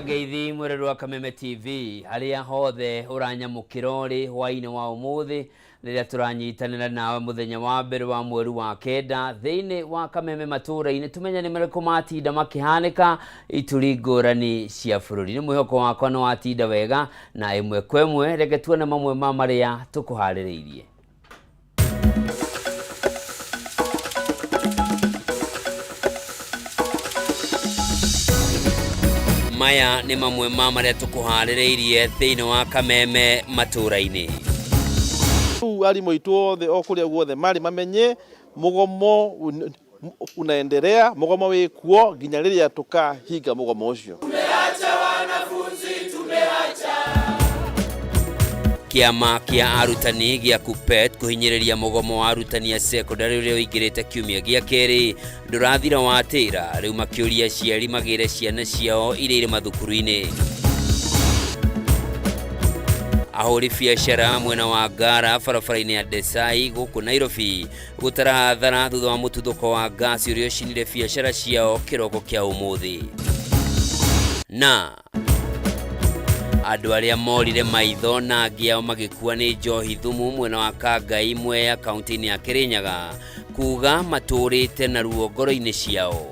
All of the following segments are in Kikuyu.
Ngeithi mwĩrori wa Kameme TV harĩa hothe ũranyamũkĩra ũrĩ hwaĩ-inĩ wa ũmũthĩ rĩrĩa tũranyitanĩra nawe mũthenya wa mbere wa mweri wa kenda thĩinĩ wa Kameme matũũra-inĩ tũmenye nĩ marĩkũ matinda makĩhanĩka ituri ngũrani cia bũrũri. Nĩ mwĩhoko wakwa nĩ watinda wega na ĩmwe kwa ĩmwe reke tuone mamwe ma marĩa tũkũharĩrĩirie. Maya nĩ mamwe ma marĩa tũkũharĩrĩirie thĩinĩ wa Kameme matũũra-inĩ. Rĩu arimũ aitũ othe o kũrĩa guothe marĩ mamenye mũgomo unaendelea, mũgomo wĩ kuo nginya rĩrĩa tũkahinga mũgomo ũcio. Kĩama kĩa arutani gĩa KUPPET kũhinyĩrĩria mũgomo wa arutani a cekondarĩ ũrĩa ũingĩrĩte kiumia gĩa kerĩ ndũrathira watĩra, rĩu makĩũria aciari magĩre ciana ciao iria irĩ mathukuru-inĩ. Ahũri biacara mwena wa Ngara barabara-inĩ ya Desai gũkũ Nairobi gũtara hathara thutha wa mũtuthũko wa ngasi ũrĩa ũcinire biacara ciao kĩroko kĩa ũmũthĩ. Na andũ arĩa morire maitho na angĩ ao magĩkua nĩ njohi thumu mwena wa Kangai Mwea kaunti-inĩ ya Kĩrĩnyaga kuga matũrĩte na ruo ngoro-inĩ ciao.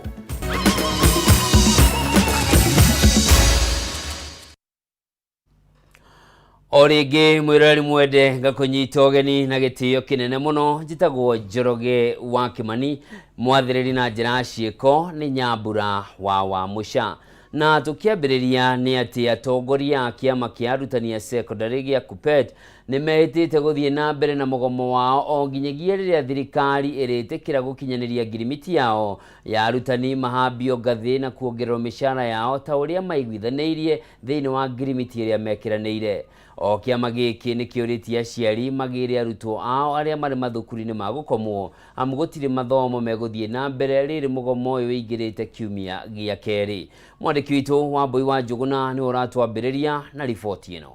O rĩngĩ mwĩroreri mwende ngakũnyita ũgeni na gĩtĩo kĩnene mũno. Njĩtagwo Njoroge wa Kĩmani, mwathĩrĩri na njĩra ya ciĩko nĩ Nyambura wa Wamũca. Na tũkĩambĩrĩria nĩ atĩ atongoria a kĩama kĩa arutani a cekondarĩ gĩa KUPPET nĩ mehĩtĩte gũthiĩ na mbere na mũgomo wao o nginyagia rĩrĩa thirikari ĩrĩtĩkĩra gũkinyanĩria ngirimiti yao ya arutani mahambio ngathĩ na kuongererwo mĩcara yao ta ũrĩa maiguithanĩirie thĩinĩ wa ngirimiti ĩrĩa mekĩranĩire. O kĩama gĩkĩ nĩ kĩũrĩtie aciari magĩre arutwo ao arĩa marĩ mathukuru-inĩ ma gũkomwo amu gũtirĩ mathomo megũthiĩ na mbere rĩrĩ mũgomo ũyũ ũingĩrĩte kiumia gĩa kerĩ. Mwandĩki witũ Wambũi wa Njũgũna nĩwe ũratwambĩrĩria na riboti ĩno.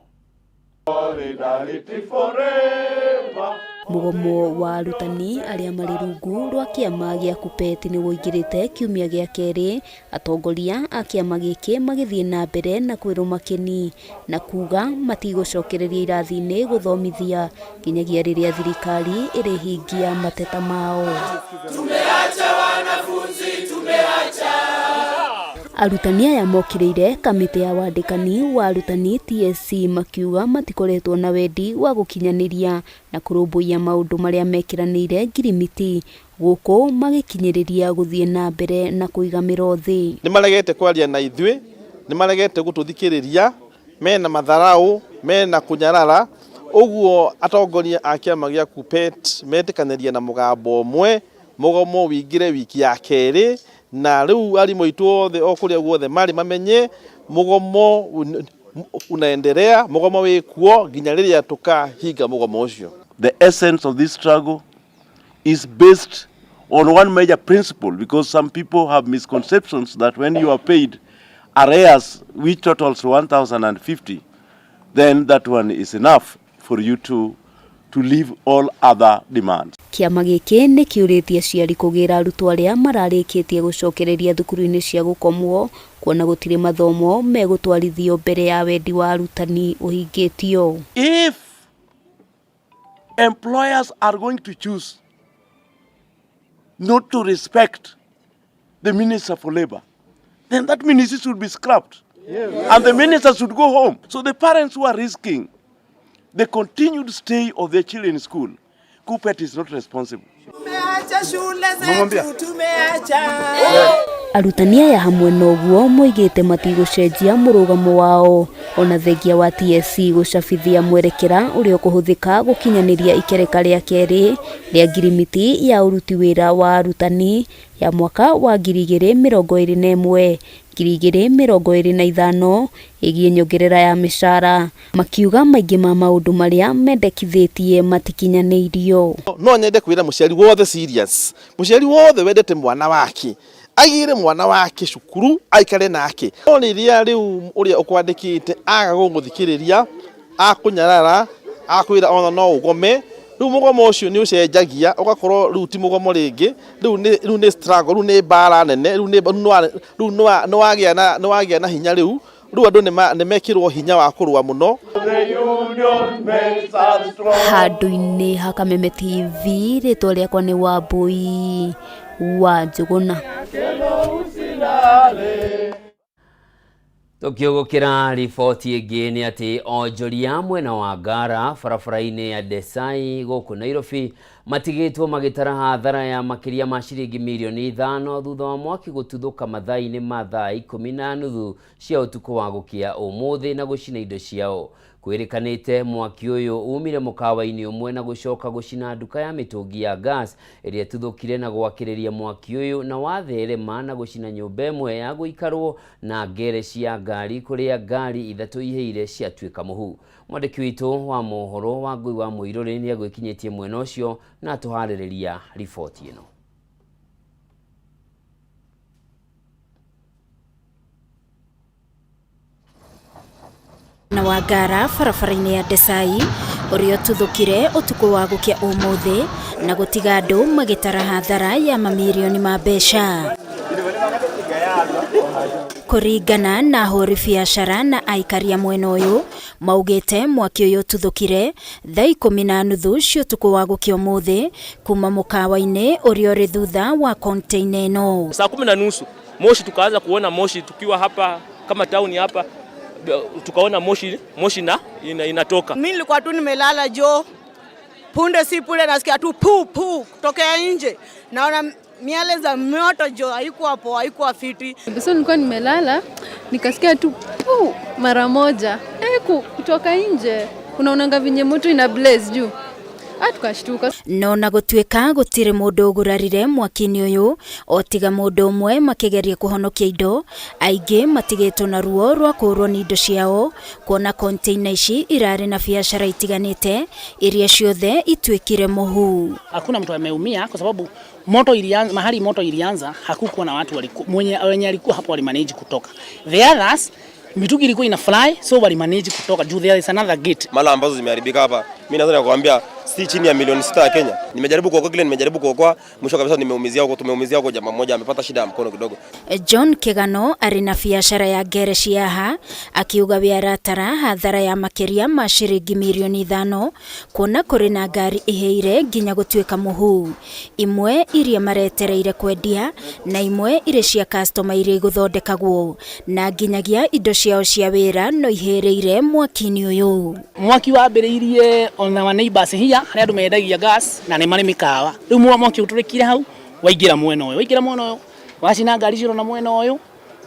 Mũgomo wa arutani arĩa marĩ rungu rwa kĩama gĩa KUPPET nĩ woingĩrĩte kiumia gĩa kerĩ, atongoria a kĩama gĩkĩ magĩthiĩ na mbere na kwĩrũma kĩni na kuga matigũcokereria irathi-inĩ gũthomithia nginyagia rĩrĩa thirikari ĩrĩhingia mateta mao. Arutani aya mokĩrĩire kamĩtĩ ya wandĩkani wa arutani TSC makiuga matikoretwo na wendi wa gũkinyanĩria na kũrũmbũiya maũndũ marĩa mekĩranĩire ngirimiti gũkũ magĩkinyĩrĩria gũthiĩ na mbere na kũiga mĩro thĩ. Nĩ maregete kwaria na ithuĩ, nĩ maregete gũtũthikĩrĩria, mena matharau, mena kũnyarara, ũguo atongoria a kĩama gĩa KUPPET metĩkanĩria na mũgambo ũmwe, mũgomo wĩingĩre wiki ya kerĩ, na rĩu arimũ aitũ othe o kũrĩa guothe marĩ mamenye mũgomo unaendelea, mũgomo wĩ kuo nginya rĩrĩa tũkahinga mũgomo ũcio. The essence of this struggle is based on one major principle, because some people have misconceptions that when you are paid arrears which totals 1,050, then that one is enough for you to leave all other demands. Kĩama gĩkĩ nĩ kĩũrĩtie aciari kũgĩra arutwo arĩa mararĩkĩtie gũcokereria thukuru-inĩ cia gũkomwo kuona gũtirĩ mathomo megũtwarithio mbere ya wendi wa arutani ũhingĩtio. If employers are going to choose not to respect the Minister for Labor, then that ministry should be scrapped. And the minister should go home. So the parents who are risking the continued stay of their children in school, KUPPET is not responsible. Tumeacha shule zetu, tumeacha. Arutani aya hamwe na ũguo moigĩte matigũcenjia mũrũgamo wao ona thengia wa TSC gũcabithia mwerekera ũrĩa ũkũhũthĩka gũkinyanĩria ikereka rĩa kerĩ rĩa ngirimiti ya ũruti wĩra wa arutani ya mwaka wa 2021 2025 ĩgiĩ nyongerera ya mĩcara, makiuga maingĩ ma maũndũ marĩa mendekithĩtie matikinyanĩirio. No nyende kwĩra mũciari wothe serious, mũciari wothe wendete mwana wake agĩre mwana wake cukuru aikare nake. No rĩrĩa rĩu ũrĩa ũkwandĩkĩte aga gũgũthikĩrĩria, akũnyarara, akwĩra ona no ũgome, rĩu mũgomo ũcio nĩ ũcenjagia ũgakorwo rĩu ti mũgomo rĩngĩ, rĩu nĩ struggle, rĩu nĩ mbara nene, rĩu nĩ wagĩa na hinya rĩu. Rĩu andũ nĩ mekĩrwo hinya wa kũrũa mũno. Handũ-inĩ ha Kameme TV, rĩtwa rĩakwa nĩ Wambui wa Njũgũna. Tũkĩũgũkĩra riboti ĩngĩ nĩ atĩ onjoria mwena wa Ngara barabara-inĩ ya Desai gũkũ Nairobi matigĩtwo magĩtara hathara ya makĩria ma ciringi mirioni 5 thutha wa mwaki gũtuthũka mathaa-inĩ ma thaa 10:30 cia ũtukũ wa gũkĩa ũmũthĩ na gũcina indo ciao. Kwĩrĩkanĩte mwaki ũyũ umire mũkawa-inĩ ũmwe na gũcoka gũcina nduka ya mĩtũngi ya gas ĩrĩa ĩtuthũkire na gwakĩrĩria mwaki ũyũ na watherema na gũcina nyũmba ĩmwe ya gũikarwo na ngere cia ngari kũrĩa ngari 3 ihĩire ciatuĩka mũhu. Mwandĩki witũ wa mohoro wa Ngũi wa Mũirũrĩ nĩ agwĩkinyĩtie mwena ũcio na atũharĩrĩria riboti ĩno. Na wa Ngara barabara-inĩ ya Desai ũrĩa ũtuthũkire ũtukũ wa gũkĩa ũmũthĩ na gũtiga andũ magĩtara hathara ya mamirioni ma mbeca. Kũringana na ahũri biacara na aikaria mwena ũyũ maugĩte mwaki ũyũ ũtuthũkire thaa 10:30 cia ũtukũ wa gũkĩa ũmũthĩ kuma mũkawa-inĩ ũrĩa ũrĩ thutha wa container ĩno. Saa 10:30 moshi, tukaanza kuona moshi tukiwa hapa kama town hapa, tukaona moshi na inatoka. Mimi nilikuwa tu nimelala jo, punde si punde nasikia tu pu pu kutokea nje, naona miale za moto jo, haikuwa poa, haikuwa fiti. So nilikuwa nimelala nikasikia tu pu mara moja kutoka nje, unaonanga vinye moto ina blaze juu. Tukashtuka. No na gũtuĩka gũtirĩ mũndũ ũgurarire mwaki-inĩ ũyũ o tiga mũndũ ũmwe makĩgeria kũhonokia indo, aingĩ matigĩtwo na ruo rwa kũũrwo nĩ indo ciao kuona container ici irarĩ na biacara itiganĩte iria ciothe ituĩkire mũhu. Hakuna mtu ameumia kwa sababu moto ilianza, mahali moto ilianza hakukuwa na watu wenye alikuwa hapo walimanage kutoka. The others mitungi ilikuwa ina fly, so walimanage kutoka juu. There is another gate. Mala ambazo zimeharibika hapa, mimi naweza kukuambia si chini ya milioni 6 ya Kenya. Nimejaribu kuokoa kile nimejaribu kuokoa, mwisho kabisa nimeumizia huko, tumeumizia huko jamaa mmoja amepata shida ya mkono kidogo. John Kegano ari na biacara ya ngere ciaha akiuga we aratara hathara ya makĩria ma ciringi mirioni 5 kuona kũrĩ na ngari ihĩire nginya gũtuĩka mũhu, imwe iria maretereire kwendia na imwe irĩ cia customer iria igũthondekagwo na nginyagia indo ciao cia wĩra no ihĩrĩire mwaki-inĩ ũyũ. Mwaki wambĩrĩirie on our neighbors here harĩa andũ mendagia gas na nĩ marĩ mĩkawa. Rĩu mwaki ũtũrĩkire hau waingĩra mwena ũyũ, waingĩra mwena ũyũ wacina ngari cioro na mwena ũyũ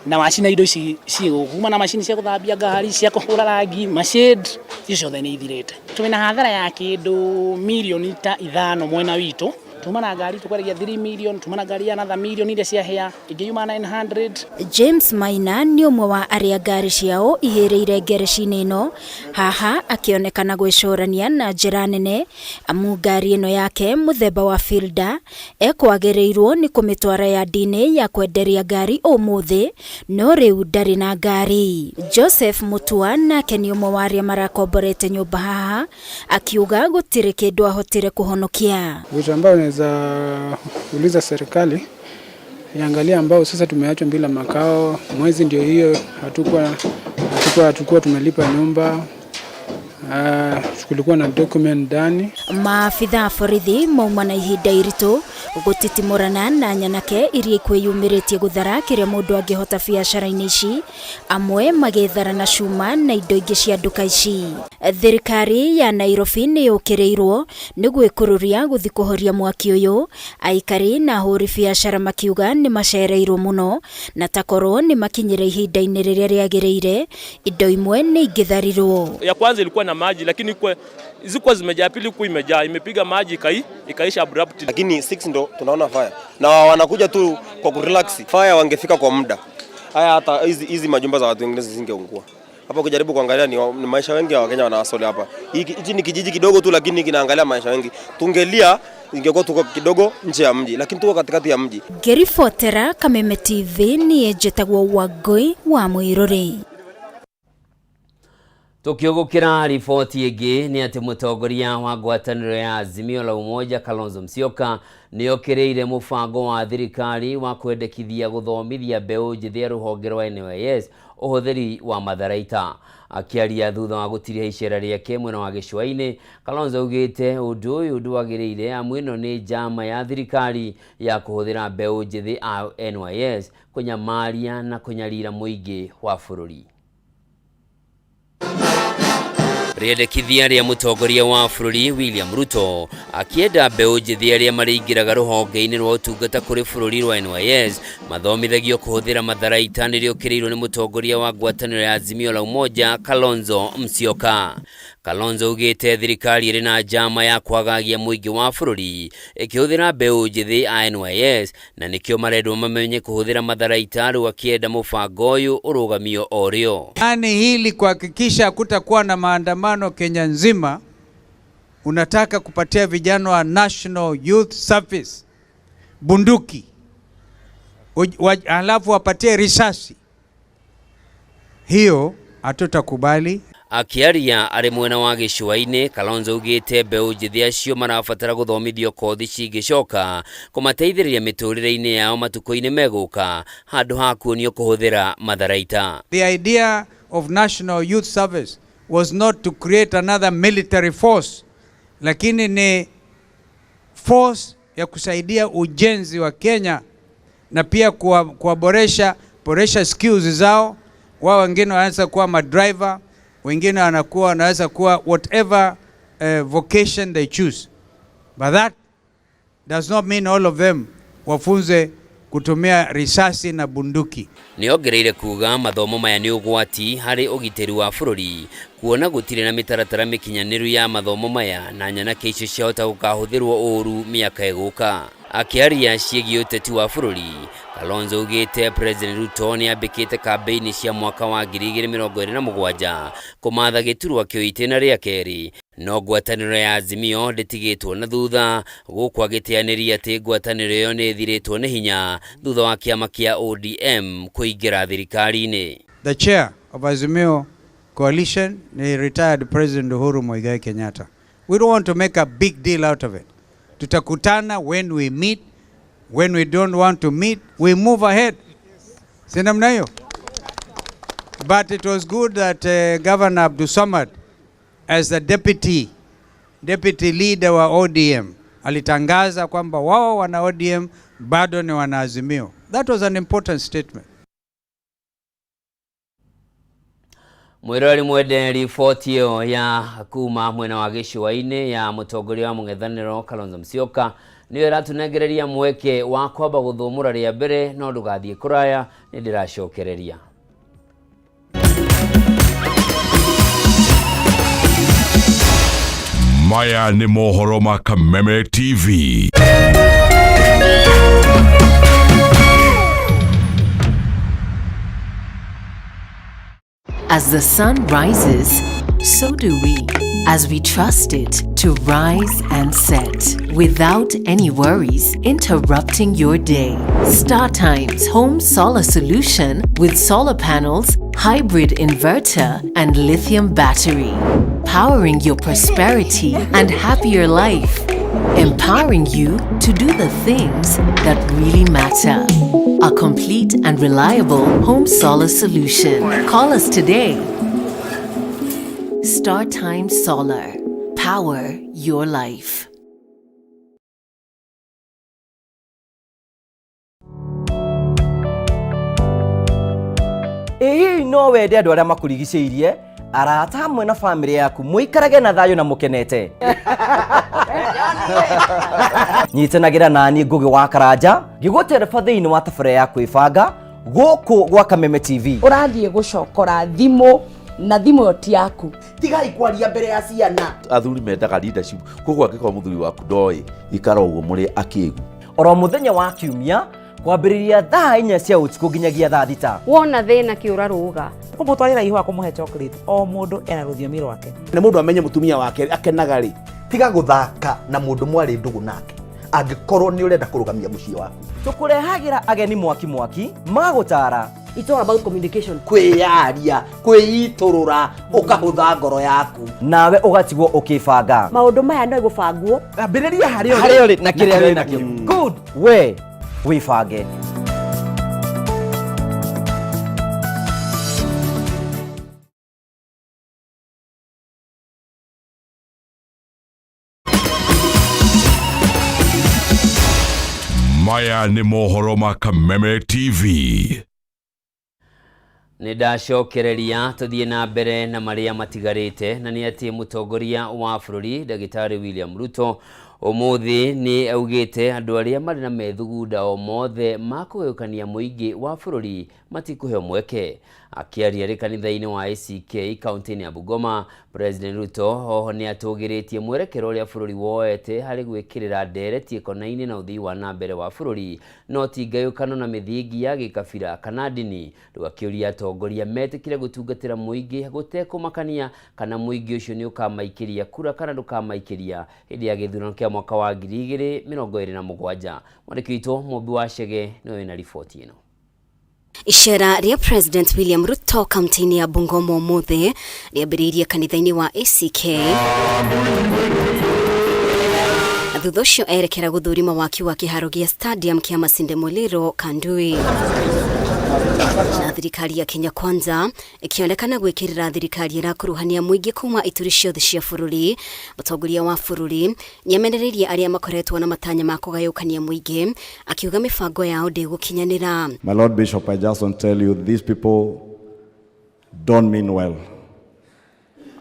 na wacina indo ici ciĩ kuma na macini cia gũthambia ngari, cia kũhũra rangi, mashade, icio ciothe nĩ ithirĩte. Twĩna hathara ya kĩndũ mirioni ta 5 mwena witũ. Tuma na ngari tukwaragia 3 million, tuma na ngari ya another million iria cia hĩa ĩngĩ yuma 900. James Maina nĩ ũmwe wa arĩa ngari ciao ihĩrĩire ngereci-inĩ ĩno haha akĩonekana gwĩcũrania na njĩra nene amu ngari ĩno yake mũthemba wa Fielder ekwagĩrĩirwo nĩ kũmĩtwara yandi-inĩ ya kwenderia ngari ũmũthĩ no rĩu ndarĩ na ngari. Joseph Mutua nake nĩ ũmwe wa arĩa marakomborete nyũmba haha akiuga gũtirĩ kĩndũ ahotire kũhonokia. Wito ambao naweza uliza serikali iangalie ambao sasa tumeachwa bila makao, mwezi ndio hiyo, hatukuwa tumelipa nyumba. Kulikuwa na document ndani. Maabitha a borithi mauma na ihinda iritũ gũtitimũrana na nyanake iria ikwĩyumĩrĩtie gũthara kĩrĩa mũndũ angĩhota biacara-inĩ ici, amwe magĩthara na cuma na indo ingĩ cia nduka ici. Thirikari ya Nairobi nĩ yũkĩrĩirwo nĩ gwĩkururia gũthiĩ kũhoria mwaki ũyũ, aikari na ahũri biacara makiuga nĩ macereirwo mũno na takorwo nĩ makinyire ihinda-inĩ rĩrĩa rĩagĩrĩire indo imwe nĩ ingĩtharirwo. Ya kwanza ilikuwa na maji lakini kwa zilikuwa zimejaa, pili ilikuwa imejaa, imepiga maji ikaisha abruptly. Lakini 6 ndo tunaona fire na wanakuja tu kwa kurelax. Fire wangefika kwa muda, haya hata hizi majumba za watu wengine zisingeungua. Hapo ukijaribu kuangalia ni maisha wengi wa Kenya wanawasoli hapa. Hichi ni kijiji kidogo tu lakini kinaangalia maisha wengi. Tungelia ingekuwa tuko kidogo nje ya mji lakini tuko katikati ya mji. Ngĩribotera Kameme TV niĩ njĩtagwo Wangũi wa Mũirũrĩ. Tũkĩũgũkĩra riboti ĩngĩ nĩ atĩ mũtongoria wa ngwatanĩro ya Azimio la Umoja Kalonzo Musyoka nĩokĩrĩire mũbango wa thirikari wa kwendekithia gũthomithia mbeũ njĩthĩ a rũhonge rwa NYS ũhũthĩri wa matharaita. Akĩaria thutha wa gũtiriha icera rĩake mwena wa gĩcũa-inĩ, Kalonzo augĩte ũndũ ũyũ ndwagĩrĩire amu ĩno nĩ njama ya thirikari ya kũhũthĩra mbeũ njĩthĩ a NYS kũnyamaria na kũnyarira mũingĩ wa bũrũri. Rĩendekithia rĩa mũtongoria wa bũrũri William Ruto akĩenda mbeũ njĩthĩ arĩa marĩingĩraga rũhonge-inĩ rwa ũtungata kũrĩ bũrũri rwa NYS mathomithagio kũhũthĩra matharaita nĩrĩũkĩrĩirwo nĩ mũtongoria wa ngwatanĩro ya Azimio la Umoja Kalonzo Musyoka. Kalonzo augĩte thirikari ĩrĩ na njama ya kwagagia mũingĩ wa bũrũri ĩkĩhũthĩra mbeũ njĩthĩ a NYS na nĩkĩo marendwo mamenye kũhũthĩra matharaita rĩu akĩenda mũbango ũyũ ũrũgamio o rĩo. Yaani hili kuhakikisha kutakuwa na maandamano Kenya nzima, unataka kupatia vijana wa National Youth Service bunduki halafu wapatie risasi, hiyo hatutakubali. Akĩaria arĩ mwena wa gĩcũa-inĩ, Kalonzo augĩte mbeũ njĩthĩ acio marabatara gũthomithio kothi cingĩcoka kũmateithĩrĩria mĩtũrĩre-inĩ yao matukũ-inĩ megũka handũ ha kuonio kũhũthĩra matharaita. The idea of National Youth Service was not to create another military force, lakini ni force ya kusaidia ujenzi wa Kenya na pia kuwaboresha boresha skills zao. Wao wengine wanaweza kuwa madriver, wengine wanaweza kuwa whatever vocation they choose, but that does not mean all of them wafunze kutumia risasi na bunduki. Nĩongereire kuga mathomo maya nĩ ũgwati harĩ ũgitĩri wa bũrũri kuona gũtirĩ na mĩtaratara mĩkinyanĩru ya mathomo maya na nyanake icio ciahota gũkahũthĩrwo ũru mĩaka ĩgũka. Akĩaria ciĩgiĩ ũteti wa bũrũri, Kalonzo augĩte President Ruto nĩambĩkĩte kambĩini cia mwaka wa 2027 kũmatha gĩturwa kĩo itĩna rĩa kerĩ, no ngwatanĩro ya Azimio ndĩtigĩtwo na thutha gũkũ agĩteanĩria atĩ ngwatanĩro ĩyo nĩ ĩthirĩtwo nĩ hinya thutha wa kĩama kĩa ODM kũingĩra thirikari-inĩ. The chair of Azimio coalition ni retired President Uhuru Muigai Kenyatta. We don't want to make a big deal out of it. Tutakutana when we meet. When we don't want to meet, we move ahead. Si namna hiyo? But it was good that Governor Abdulswamad, as the deputy leader wa ODM, alitangaza kwamba wao wana ODM bado ni wana Azimio. That was an important statement. Mwirori mwende riboti ĩyo ya kuma mwena wa gĩcũa-inĩ ya mũtongoria wa mũng'ethanĩro Kalonzo Musyoka nĩyo ĩratũnengereria mweke wa kwamba gũthũmũra rĩa mbere, no ndũgathiĩ kũraya, nĩ ndĩracokereria. Maya nĩ mohoro ma Kameme TV. As the sun rises, so do we, as we trust it to rise and set without any worries interrupting your day. StarTimes Home Solar Solution with solar panels, hybrid inverter, and lithium battery, powering your prosperity and happier life, empowering you to do the things that really matter. A complete and reliable home solar solution. Call us today. StarTime Solar. Power your life. Ĩ hihi no wende andũ arĩa makũrigicĩirie, arata hamwe na bamĩrĩ yaku mũikarage na thayũ na mũkenete? Nyitanagĩra nani Ngũgĩ wa Karanja ngĩgũtereba thĩinĩ wa tabarĩra ya kwĩbanga gũkũ gwa Kameme TV. Ũrathiĩ gũcokora thimũ na thimũ ĩyo ti yaku. Tigai kwaria mbere ya ciana. Athuri mendaga leadership, koguo angĩkorwo mũthuri waku ndoĩ, ikara ũguo mũrĩ akĩgu. Oro mũthenya wa kiumia kwambĩrĩria thaa 4 cia ũtukũ nginyagia thaa 6. Wona thĩna kĩũra rũga. Kũmũtwarĩra ihũa, kũmũhe chocolate, o mũndũ ena rũthiomi rwake. Nĩ mũndũ amenye mũtumia wake akenaga rĩ. Tiga gũthaka na mũndũ mwarĩ ndũgũ nake angĩkorwo nĩ ũrenda kũrũgamia mũciĩ waku. Tũkũrehagĩra ageni mwaki mwaki magũtara It's all about communication. Kwĩyaria, kwĩitũrũra, ũkahũtha ngoro yaku. Nawe ũgatigwo ũkĩbanga. Maũndũ maya no gũbangwo. Ambĩrĩria harĩa harĩa ũrĩ na kĩrĩa wĩ nakĩo. Good. We wĩbange. Maya nĩ mohoro ma Kameme TV. Nĩ ndacokereria tũthiĩ na mbere na marĩa matigarĩte, na nĩ atĩ mũtongoria wa bũrũri Ndagĩtarĩ William Ruto ũmũthĩ nĩ augĩte andũ arĩa marĩ na methugunda o mothe ma kũgayũkania mũingĩ wa bũrũri matikũheo mweke. Akĩaria arĩ kanitha-inĩ wa ACK kaunti-inĩ ya Bungoma, President Ruto oho nĩ atũgĩrĩtie mwerekero ũrĩa bũrũri woete harĩ gwĩkĩrĩra ndereti ĩkonainie na ũthii wa na mbere wa bũrũri, no ti ngayũkano na mĩthingi ya gĩkabira kana ndini. Rĩu akĩũria atongoria metĩkĩre gũtungatĩra mũingĩ gũtekũmakania kana mũingĩ ũcio nĩ ũkamaikĩria kura kana ndũkamaikĩria hĩndĩ ya gĩthurano kĩa mwaka wa 2027. Mwandĩki witũ Mũmbi wa Chege nĩwe wĩna riboti ĩno. Icera rĩa President William Ruto kaunti-inĩ ya Bungoma ũmũthĩ rĩambĩrĩirie kanitha-inĩ wa ACK. Thutha ũcio erekera gũthũrima waki wa kĩharo gĩa stadium kĩa Masinde Muliro Kandui. Na thirikari ya Kenya Kwanza ĩkĩonekana gwĩkĩrĩra thirikari ĩrakuruhania mũingĩ kuma ituri ciothe cia bũrũri. Mũtongoria wa bũrũri nĩamenereirie arĩa makoretwo na matanya ma kũgayũkania mũingĩ, akiuga mĩbango yao ndĩgũkinyanĩra. My Lord Bishop, I just want to tell you, these people don't mean well,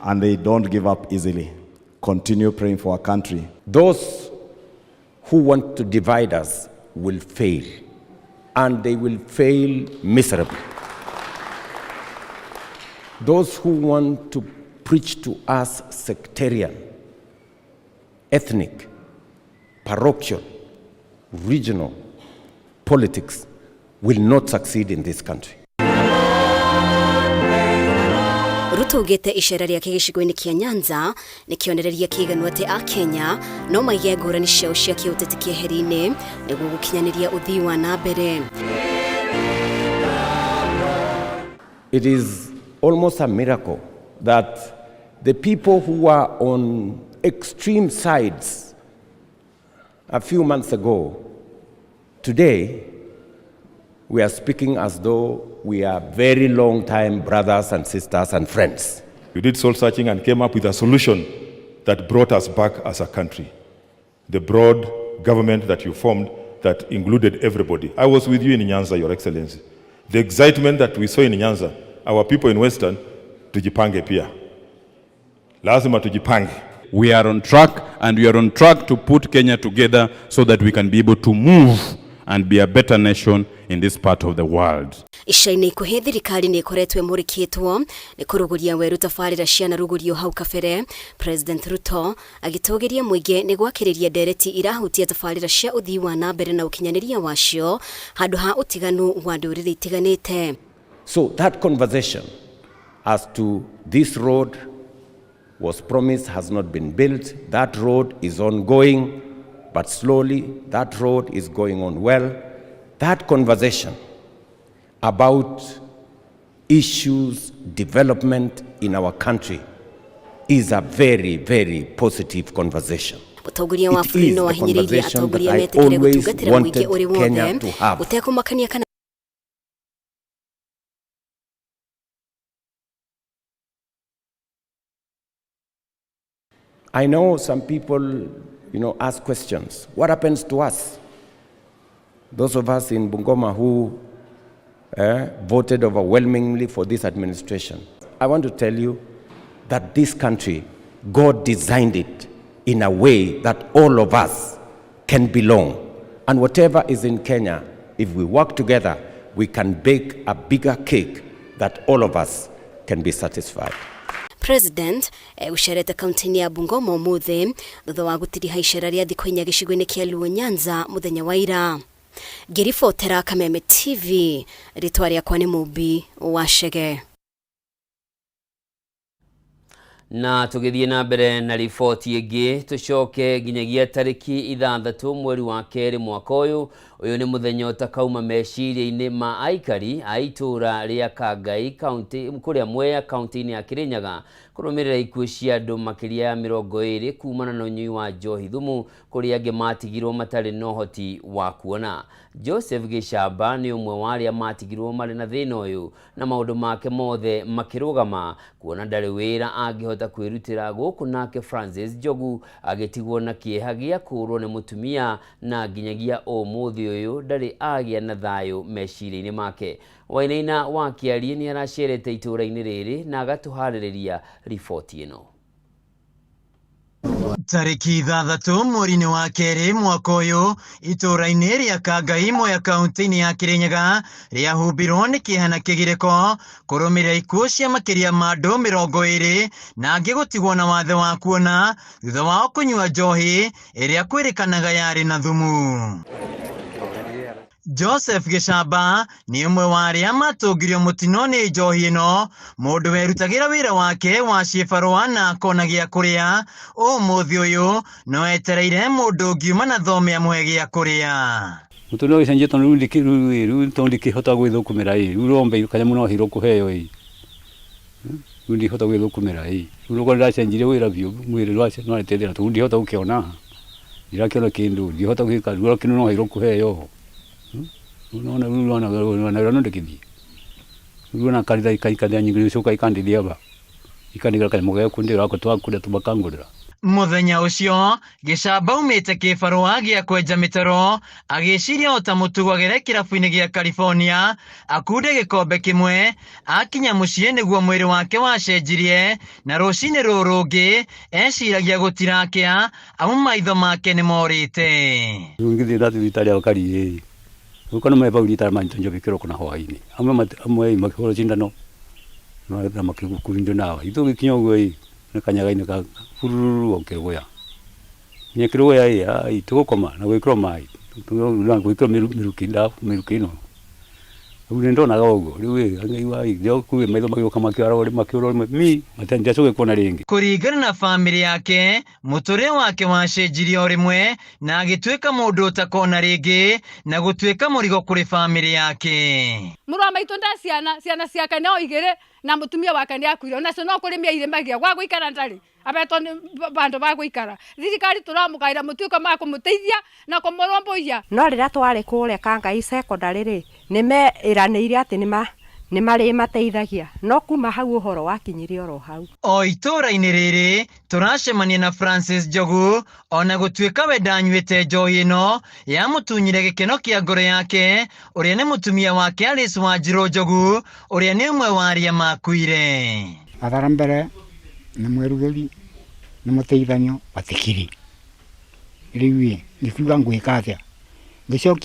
and they don't give up easily. Continue praying for our country. Those who want to divide us will fail, and they will fail miserably. Those who want to preach to us sectarian, ethnic, parochial, regional politics will not succeed in this country. Ruto augĩte icera rĩake gĩcigo-inĩ kĩa Nyanza nĩ kĩonereria kĩiganu atĩ Akenya no maige ngũrani ciao cia kĩũteti kĩeheri-inĩ nĩguo gũkinyanĩria ũthii wa na mbere. It is almost a miracle that the people who were on extreme sides a few months ago, today we are speaking as though we are very long time brothers and sisters and friends. We did soul searching and came up with a solution that brought us back as a country. The broad government that you formed that included everybody. I was with you in Nyanza, Your Excellency. The excitement that we saw in Nyanza, our people in Western, tujipange pia. Lazima tujipange. We are on track, and we are on track to put Kenya together so that we can be able to move and be a better nation in this part of the world. Ica-inĩ ikuhĩ thirikari nĩ ĩkoretwo ĩmũrĩkĩtwo nĩ kũrũgũria werũ tabarĩra cianarũgũrio hau kabere. President Ruto agĩtũgĩria mũingĩ nĩ gwakĩrĩria ndereti irahutia tabarĩra cia ũthii wa na mbere na ũkinyanĩria wacio handũ ha ũtiganu wa ndũrĩrĩ itiganĩte. So that conversation as to this road was promised has not been built, that road is ongoing, but slowly that road is going on well. That conversation about issues, development in our country is a very, very positive conversation. Mũtongoria wa It bũrũri is no the ahinyĩrĩirie conversation that atongoria I metĩkĩre always gũtungatĩra mũingĩ wanted ũrĩ wothe Kenya to have. ũtekũmakania kana I know some people, ask questions. What happens to us? Those of us in Bungoma who voted overwhelmingly for this administration. I want to tell you that this country, God designed it in a way that all of us can belong. And whatever is in Kenya, if we work together, we can bake a bigger cake that all of us can be satisfied. President ucerete kaunti-inĩ ya Bungoma ũmũthĩ thutha wa gũtiriha icera rĩa thikũ inya gĩcigo-inĩ kĩa Luo Nyanza mũthenya wa ira. Ngĩribotera Kameme TV, rĩtwa rĩakwa nĩ Mũmbi wa Chege. Na tũgĩthiĩ na mbere na riboti ĩngĩ, tũcoke nginyagia tarĩki 6 mweri wa kerĩ mwaka ũyũ. Ũyũ nĩ mũthenya ũtakauma meciria-inĩ ma aikari a itũũra rĩa Kangai kaunti kũrĩa Mwea kaunti-inĩ ya Kirinyaga kũrũmĩrĩra ikuũ cia andũ makĩria ya 20 kumana na ũnyui wa njohi thumu kũrĩa angĩ matigirwo matarĩ na ũhoti wa kuona. Joseph Gĩcamba nĩ ũmwe wa arĩa matigirwo marĩ na thĩna ũyũ na maũndũ make mothe makĩrũgama kuona ndarĩ wĩra angĩhota kwĩrutĩra gũkũ, nake Francis Njogu agĩtigwo na kĩeha gĩa kũũrwo nĩ mũtumia na nginyagia ũmũthĩ ũyũ ndarĩ agĩa na thayũ meciria-inĩ make. Wainaina wa Kĩarie nĩ aracerete itũũra-inĩ rĩrĩ na agatũharĩrĩria riboti ĩno. Tarĩki 6 mweri-inĩ wa kerĩ mwaka ũyũ, itũũra-inĩ rĩa Kangai Mwea kaunti-inĩ ya Kirinyaga rĩahumbirwo nĩ kĩeha na kĩgirĩko kũrũmĩrĩra ikuũ cia makĩria ma andũ 20 na angĩ gũtigwo na wathe wa kuona thutha wao kũnyua njohi ĩrĩa kwĩrĩkanaga yarĩ na thumu. Joseph Gĩcamba nĩ ũmwe wa arĩa matũngirio mũtino nĩ njohi ĩno, mũndũ werutagĩra wĩra wake wa ciĩbarũa na akona gĩa kũrĩa. Ũmũthĩ ũyũ no etereire mũndũ ũngiuma na thome amũhe gĩa kũrĩa. Mũtũrĩre ũgĩcenjia tondũ rĩu rĩu tondũ ndikĩhota gwĩthũkũmĩra ĩ, rĩu rombe kanyamũ no heirwo kũheo ĩ, rĩu ndihota gwĩthũkũmĩra ĩ, rĩu okorwo ndĩracenjirie wĩra biũ mwĩrĩ nĩwateithĩra tondũ ndihota gũkĩona, ndirakĩona kĩndũ, ndihota gwĩka, rĩu kĩndũ no heirwo kũheo. Unaona rĩu ona wĩra no ndĩkĩthiĩ rĩu ona kanitha kanitha nyingĩ nĩcoka ikandithia ba ikandigĩra kanyamũ ga kũndĩra ako twakũrĩa tũmakangũrĩra. Mũthenya ũcio Gĩcamba aumĩte kĩbarũa gĩa kwenja mĩtaro agĩciria o ta mũtugo agere kĩrabu-inĩ gĩa California akunde gĩkombe kĩmwe. Akinya mũciĩ nĩguo mwĩrĩ wake wacenjirie na rũcinĩ rũrũ rũngĩ eciragia gũtirakĩa amu maitho make nĩ morĩte. Rĩu ngĩthiĩ ndathiĩ thibitarĩ ya Ũkari ĩ, rĩu kana me bau rita manyita njohi kĩroko na hwaĩ-inĩ, amwe amwe makĩhũrwo cindano na makĩkundio ndawa. Ithuĩ gũgĩkinya ũguo ĩ, nĩ kanyagainĩ ka bururu o kĩrũgũya. Nginya kĩrũgũya ĩ, ai tũgũkoma na gwĩkĩrwo maĩ, gwĩkĩrwo mĩrukĩ mĩrukĩ ĩno. Rĩu nĩ ndonaga ũguo, rĩu ĩ, ngaigua ĩ, maitho magĩũka makĩũra mi, ndiacoke kuona rĩngĩ. Kũringana na bamĩrĩ yake, mũtũrĩre wake wacenjirie o rĩmwe na agĩtuĩka mũndũ ũtakona rĩngĩ na gũtuĩka mũrigo kũrĩ bamĩrĩ yake. Mũrũ wa maitũ nda ciana, ciana ciake no igĩrĩ na mũtumia wake nĩ akuire, onacio no kũrĩmia irĩmagia, gwa gũikara ndarĩ abetwo nĩ bandũ ba gũikara. Thirikari tũramũkaĩra mũtuĩke ma kũmũteithia na kũmũrũmbũiya. No rĩrĩa twarĩ kũrĩa Kangai secondary rĩ, nĩ meĩranĩire atĩ nĩ marĩmateithagia, no kuma hau ũhoro wakinyire oro hau. O itũũra-inĩ rĩrĩ tũracemania na Francis Njogu, ona gũtuĩka we ndanyuĩte njohi ĩno yamũtunyire gĩkeno kĩa ngoro yake, ũrĩa nĩ mũtumia wake Alice Wanjirũ Njogu, ũrĩa nĩ ũmwe wa arĩa makuire. Athara mbere nĩ mwĩrugĩri nĩ mũteithanio batikiri rĩu ĩ ngikiuga ngwĩka atĩa ngĩcokia.